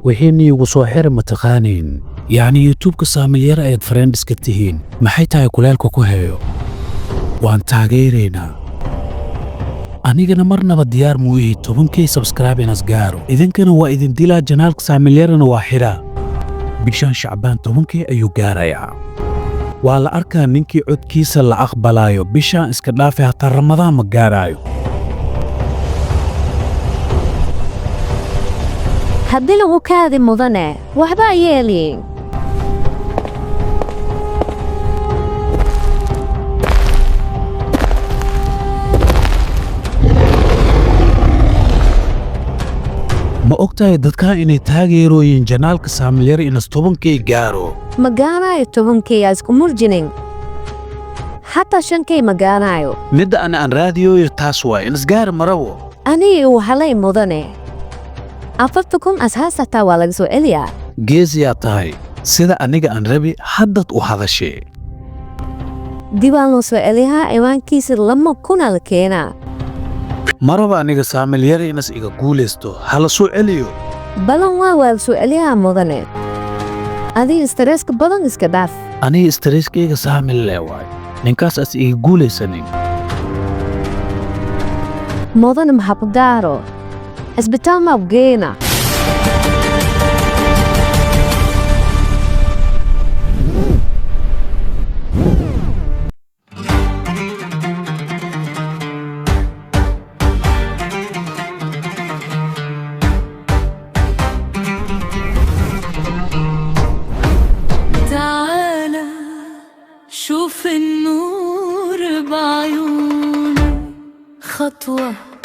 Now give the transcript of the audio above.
Wixii niigu soo xira ma taqaaniin? Yacni YouTube-ka Saamilyar ayaad friends ka tihiin. Maxay tahay kuleelka ku heeyo? Waan taageeraynaa. Anigana marnaba diyaar muu ihi 10K subscribe inas gaaro. Idinkana waa idin dilaa, channel-ka Saamilyarana waa xidhaa. Bishaan Shacbaan 10K ayuu gaarayaa. Waa la arkaa ninkii codkiisa la aqbalaayo. Bishaan iska dhaafay, hataa Ramadaan ma gaaraayo. Haddii lagu kaadi, mudane, waxba yeelin. Ma og tahay dadkan inay taageerooyin channel-ka Saamilyar inas 10K gaaro? Ma gaaraayo 10K, aa isku murjinin. Xataa 5K ma gaaraayo. Midda ana aan raadiyooyo taas waay, inas gaari marabo. Aniga uu halay, mudane. 40,000 ashaas hataa waa laga soo celiyaa. Geesiyaa tahay. Sida aniga aan rabi haddad u hadashee. Dibaan loo soo celiyaa ciwaankiisa, 2,000 la keenaa. Maraba aniga Saamilyar inas iga guulaysto. Hala soo celiyo. Balan waa la soo celiyaa, mudane. Adiga stress-ka badan iska dhaaf. Aniga stress-kayga Saamil le waay. Ninkaas as iga guulaysanin. Mudane, maxaa ku daaro? Cisbitaal maa ku geena? تعالى شوف النور بعيونه، خطوة